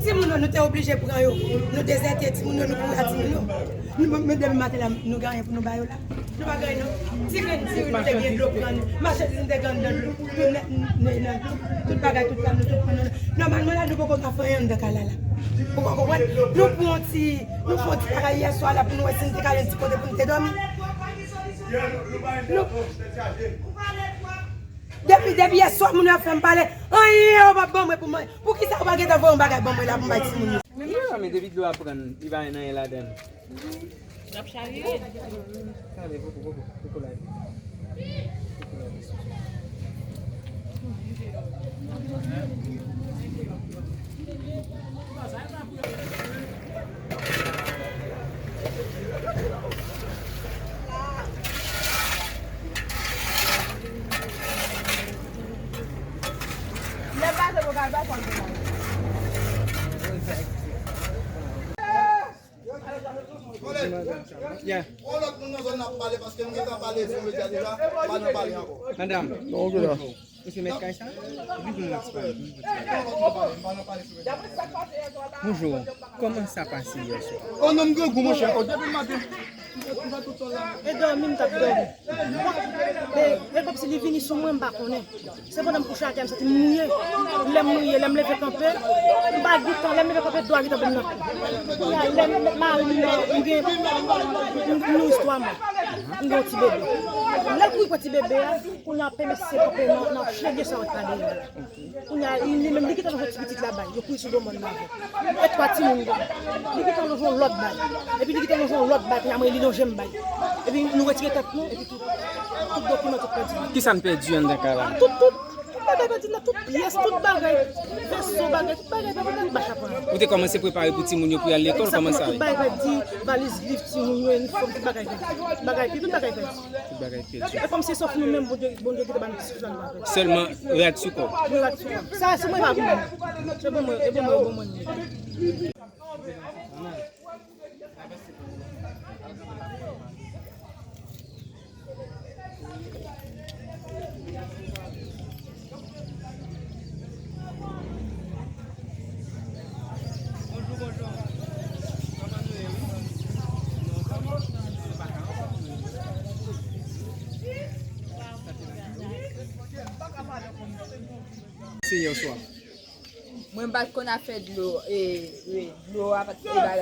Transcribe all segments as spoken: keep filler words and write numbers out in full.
Timoun yo, nou te oblije pran yo. Nou dezète timoun yo, nou kouri a timoun yo. Nou, men demen maten la, nou gen anyen pou nou ba yo la? Nou pa gen anyen, non. Ti grenn diri nou te gen dlo pran, machandiz nou te gen anndan dlo. Tout nèt, n-, n-, n-, tout bagay, tout kay nou, tout pran nou. Nòmalman la, nou poko ka fè anyen anndan kay la la. Ou konprann? Nou pran yon ti, nou fè yon ti bagay yè swa la pou nou wè si nou te ka jwenn ti kote pou nou te dòmi. Nou, depi, depi yè swa, moun yo ap fè m pale, anyen yo p ap ban mwen pou mwen. Poukisa ou pa gentan voye yon bagay ban mwen la pou m bay timoun yo? Wi, men depi dlo a pran, li pa gen anyen ladan l. L ap chaje. Gade, poko, poko, poko lave. Poko lave sou sa. Yeah. On lòt moun nan zòn nan ap pale paske m gentan pale sou medya deja, m pa nan pale ankò. Madanm. Non, ok la. Ou se mèt kay sa? Epi pou nou ap pale. Bonjou. Kòman sa pase yè swa? O non, m grangou, monchè. O, depi maten. E dòmi, m t ap dòmi. E, e kòmsi li vini sou mwen, m pa konnen. Se pandan m kouche atè, m santi m mouye. Lè m mouye, lè m leve kanpe, m pa gentan, lè m leve kanpe, dlo a gentan ban m nan kou. Kounye a, lè m, mari m mò, m gen, m, m nouri twa mwa. M gen yon ti bebe. Lè l kouri pran ti bebe a, kounye a, peme se kanpe nan, nan chevye sa wè pa dèyè. Kounye a, li menm, li gentan lonje ti pitit la bay. Yo kouri sou do mòn nan avè l. E twa timoun yo. Li gentan lonje yon lòt bay. Epi li gentan lonje yon lòt bay, kounye a, mwen, li lonje m bay. Epi nou retire tèt nou, epi tout, tout dokiman, tout pèdi. Kisa n pèdi anndan kay la? Tout, tout, tout bagay pèdi nan tout pyès, tout bagay. Vèso, bagay, tout bagay pèdi nan bach la pran. Ou te kòmanse prepare pou timoun yo pou y al lekòl, kòman sa ye? Tout bagay pèdi, valiz liv timoun yo, inifòm, tout bagay pèdi. Bagay, tout bagay pèdi. Tout bagay pèdi. E kòmsi sòf nou menm, Bondye, Bondye gentan ban nou plis ki sa nou pa fè. Sèlman rad sou kò w. Wi, rad sou kò m. Sa, se mwen pa pou mwen. Se pou mwen, e pou mwen, e pou mwen. Se yè swa. Mwen pa t konn afè dlo, e, e, dlo a pa t, e, bagay.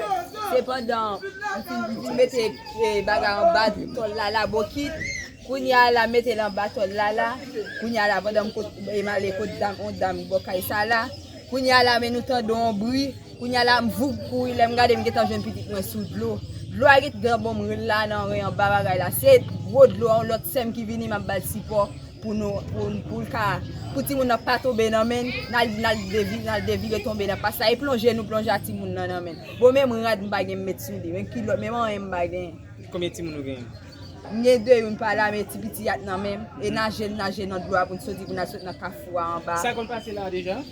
Sepandan, m fin, m fin mete, e, bagay anba tòl la, la bokit. Kounye a la, mete l anba tòl la, la. Kounye a la, pandan m kot, e, m ale kot dam, yon dam bò kay sa la. Kounye a la, men nou tande yon bri. Kounye a la, m voup kouri, lè m gade, m gentan jwenn pitit mwen sou dlo. Dlo a gentan ban m la nan ren anba bagay la. Se gwo dlo a, yon lòt sè m ki vini, m ap ba l sipò. Pou nou, pou, pou l ka, pou timoun nan pa tonbe nan men n, n al, n al devi-, n al devire tonbe nan pas la, e plonje nou plonje a timoun nan nan men n. Bon, menm rad m pa gen m met sou li, menm kilòt, menm anyen m pa gen. Konbyen timoun ou genyen? M gen de, youn pa la, men ti piti a t nan men m, e naje n naje nan dlo a pou n soti, pou n al sot nan kafou a anba. Sa konn pase la deja?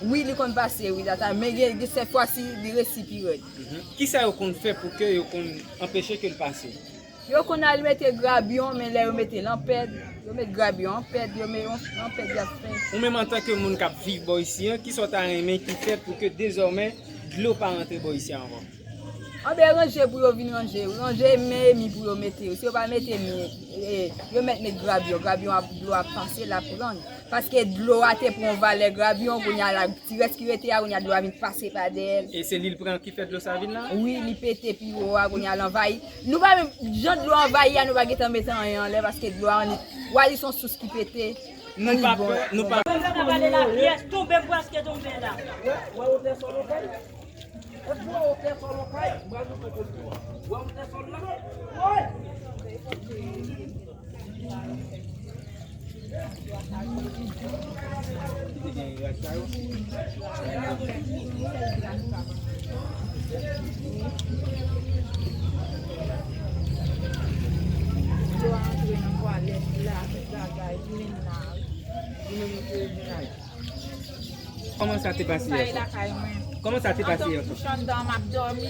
Wi, li konn pase, wi, data, men gen, gen sèt fwa si li resi pi rèd. Mhm. Kisa yo konn fè pou ke yo konn anpeche ke l pase? Yo konn al mete grabyon, men lè yo mete l an pèd, yo met grabyon an pèd, yo met yon an pèd y ap fè. Ou menm antanke moun k ap viv bò isi an, kisa w ta renmen ki fèt pou ke dezòmè dlo pa rantre bò isi an ankò? Anben, ranje pou yo vin ranje, ranje men mi pou yo mete yo. Si yo pa mete mi, e, yo mèt met grabyon, grabyon ap, dlo ap pase, l ap rann. Paske dlo a te pran valè grabyon, kounye a la, ti rès ki rete a, kounye a dlo a vin pase pa dèyè l. E se li l pran ki fè dlo sa vin la? Wi, li pete pi wo a, kounye a l anvayi. Nou pa menm, jan dlo anvayi a, nou pa gentan mete anyen anlè, paske dlo a annik. Wa li se yon sous ki pete. Nou pa pè, nou pa. Pandan n ap pale la, pyès tonbe, m prèske tonbe la. Wè, wè, wotè sòl, wè. Èske w wè wotè sòl la? Wè wotè sòl la? Woy! Dlo a antre nan twalèt la, tout bagay, tounen nan lari. Tounen nan mennaj. Kòman sa te pase yè swa? Kòman sa te pase yè swa? Kouche anndan, m ap dòmi.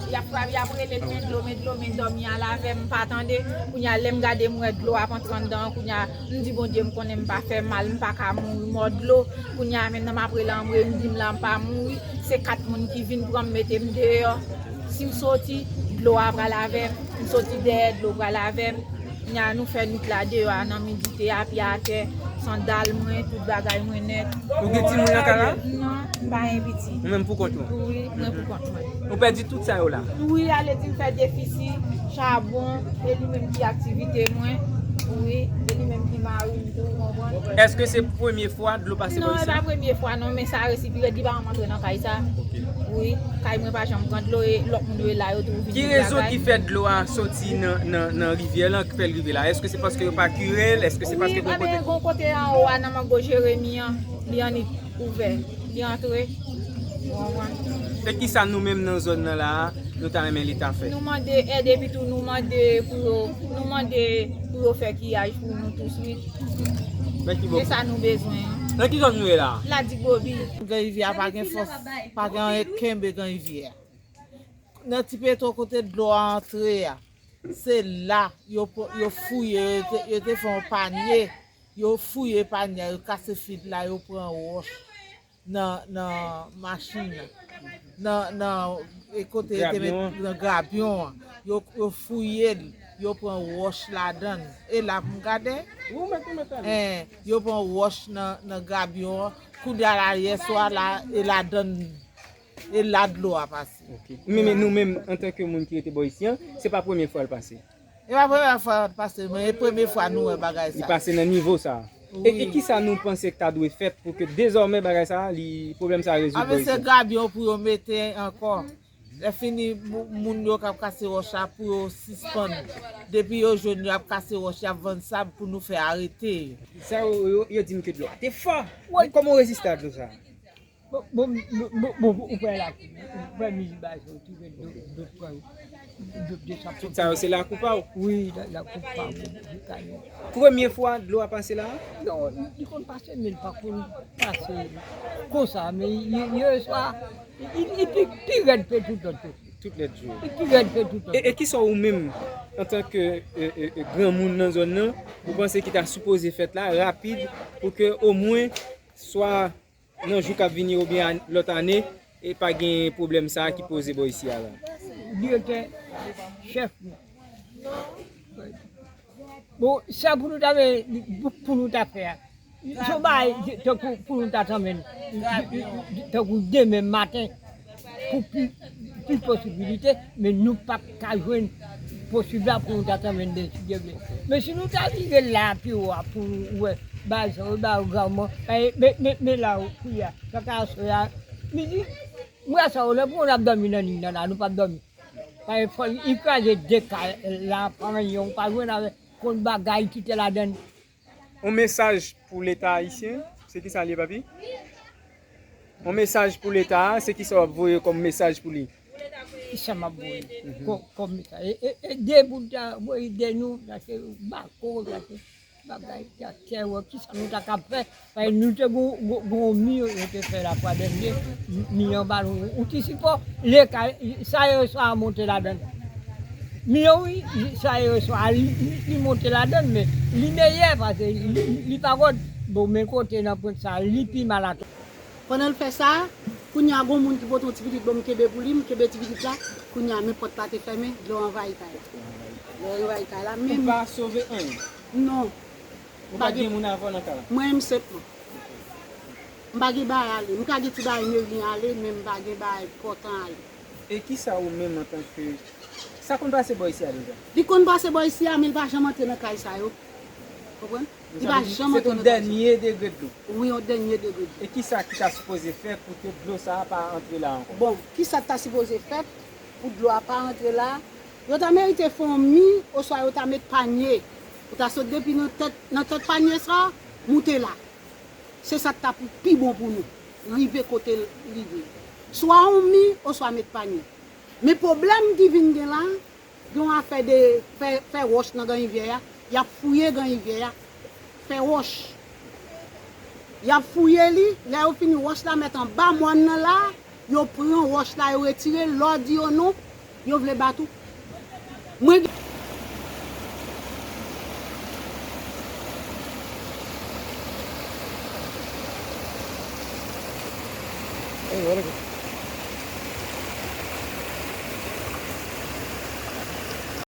Y ap frape, y ap rele l, "Men dlo, men dlo, men dòmi al avè m," m pa tande. Kounye a, lè m gade, m wè dlo ap antre anndan an. Kounye a, m di, "Bondye, m konnen m pa fè mal, m pa ka mouri mò dlo." Kounye a, menm nan m ap rele anmwe, m di m la, m pa mouri. Se kat moun ki vin pran m, mete m deyò. Si m soti, dlo a pral avè m. M soti dèyè, dlo pral avè m. Nya nou fè nwit la deyò a nan midite a, pye atè, sandal mwen, tout bagay mwen nèt. Ou gen timoun nan kay la? Non, m pa gen pitit. Ou menm pou kont ou? Wi, mwen pou kont mwen. Ou pèdi tout sa yo la? Wi, ale di m fè defisi, chabon, e li menm ki aktivite mwen. Wi, e li menm ki mari m tou, ou konprann? Èske se premye fwa dlo pase bò isi a? Non, e pa premye fwa non, men sa resi pi rèd, li pa janm antre nan kay sa. Wi, kay mwen pa janm pran dlo, e lòt moun yo la, yo toujou vin bagay. Ki rezon ki fè dlo a soti nan, nan, nan rivyè lan, ki fè l rive la? Èske se paske yo pa kire l? Èske se paske wi, gon kote? Wi, gon kote anwo a, nan mango Jeremi an, li annik ouvè, li antre. Ou konprann? E kisa nou menm nan zòn nan la a, nou ta renmen Leta fè? Nou mande èd, epi tou nou mande pou yo, nou mande pou yo fè kiyaj pou nou tou swit. Men ki bò? Se sa nou bezwen an. Nan ki zòn nou ye la? Ladigwobi. Gran Rivyè a pa gen fòs, pa gen anyen k kenbe Gran Rivyè a. Nan Ti Petwo kote dlo a antre a, se la yo pran, yo fouye, yo te, yo te fè yon panye, yo fouye panye a, yo kase fil la, yo pran wòch nan, nan machin nan. Nan, nan, e kote yo te met nan grabyon an. Yo, yo fouye l, yo pran wòch ladan l. E la pou m gade. Wi, ou mèt, ou mèt ale. En, yo pran wòch nan, nan grabyon an. Kounye a la, yè swa la, e ladan l, e la dlo a pase. Ok. Men, men nou menm, antanke moun ki rete bò isi an, se pa premye fwa l pase. E pa premye fwa l pase, men e premye fwa nou wè bagay sa. Li pase nan nivo sa. E, e wi. Kisa nou panse k ta dwe fèt pou ke dezòmè bagay sa, li, pwoblèm sa rezoud bò isi? A, men se grabyon pou yo mete ankò. Lè fini, mou-, moun yo k ap kase wòch la pou yo sispann. Depi yo jwenn, y ap kase wòch, y ap vann sab pou nou fè arete yo. Sa yo, yo, yo di m ke dlo a te fò. Wi. Kòman w reziste a dlo sa? Bon, bon, bon, bon, bon, ou pral lakou, ou pral mizi bagay sa, ou twouve dlo, dlo pran, dlo desann. Tout sa yo se lakou pa w? Wi, la, lakou pa m, wi, wi, kanyon. Premye fwa dlo a pase la? Non, li, li konn pase, men li pa konn pase konsa, men li, li, li, li, li pi, pi rèd ke tout lòt yo. Tout lòt jou. Li pi rèd ke tout lòt yo. E, e kisa ou menm, antanke, e, e, e, granmoun nan zòn nan, ou panse ki ta sipoze fèt la, rapid, pou ke omwen, swa nan jou k ap vini oubyen an-, lòt ane, e pa gen pwoblèm sa a ki poze bò isi a la. Direktè, chèf nou. Bon, sa pou nou ta fè, pou, pou nou ta fè a. Se yon bagay, tankou pou nou ta tanmen, tankou demen maten, pou pi, pi posibilite, men nou p ap ka jwenn posib la pou nou ta tanmen de Dye vle. Men si nou ta vire la pi wo a pou nou wè, bagay sa yo, bagay yo graveman, men, men, men, men la, kounye a, kaka aswè a, midi, m wè sa yo, lè pou nou ap dòmi nan liy nan la, nou p ap dòmi. Paske fò li kraze de kay la, pa anyen, ou pa jwenn avè konn bagay ki te ladan l. Yon mesaj pou Leta ayisyen, se kisa l ye, papi? Yon mesaj pou Leta a, se kisa w ap voye kòm mesaj pou li? Kisa m ap voye kò-, kòm mesaj? E, e, e de bout la, voye de nou, sa se bako, sa se bagay, sa se wè, kisa nou ta kab fè? Paske nou te gon, gon, gon mi yo te fè la fwa dènye, mi, mi an ba nou, yon ti sipò, lè kay, sa yo swa monte ladan l. Mi an wi, sa yo swa li, li, li monte ladan l, men li meyè paske li, li, li pa wòd. Bon, men kote nan pwent sa, li pi mal atò. Pandan l fè sa, kounye a gon moun ki pote yon ti pitit ban m, m kenbe pou li, m kenbe ti pitit la, kounye a men pòt la te fèmen, dlo anvayi kay la. Dlo anvayi kay la, men. Ou pa sove anyen? Non. Ou pa gen moun avè w nan kay la? Mwen menm senpman. M pa gen bagay ale. M ka gen ti bagay meri ale, men m pa gen bagay enpòtan ale. E kisa ou menm antanke, sa konn pase bò isi a deja? Li konn pase bò isi a, men li pa janm antre nan kay sa yo. Konprann? Li pa janm antre nan kay sa. Se yon dènye degre dlo. Wi, yon dènye degre dlo. E kisa ki ta sipoze fèt pou ke dlo sa a pa antre la ankò? Bon, kisa ki ta sipoze fèt pou dlo a pa antre la? Yo ta merite fè yon mi, oswa yo ta met panye. Ou ta sot depi nan tèt, nan tèt panye sa, moute la. Se sa k ta pou pi bon pou nou, rive kote l rive. Swa yon mi, oswa met panye. Men pwoblèm ki vin gen la, gen yon afè de fè, fè wòch nan Gran Rivyè a, y ap fouye Gran Rivyè a, fè wòch. Y ap fouye li, lè yo fini wòch la mèt anba mòn nan la, yo pran wòch la, yo retire, lè w di yo non, yo vle bat ou. Mwen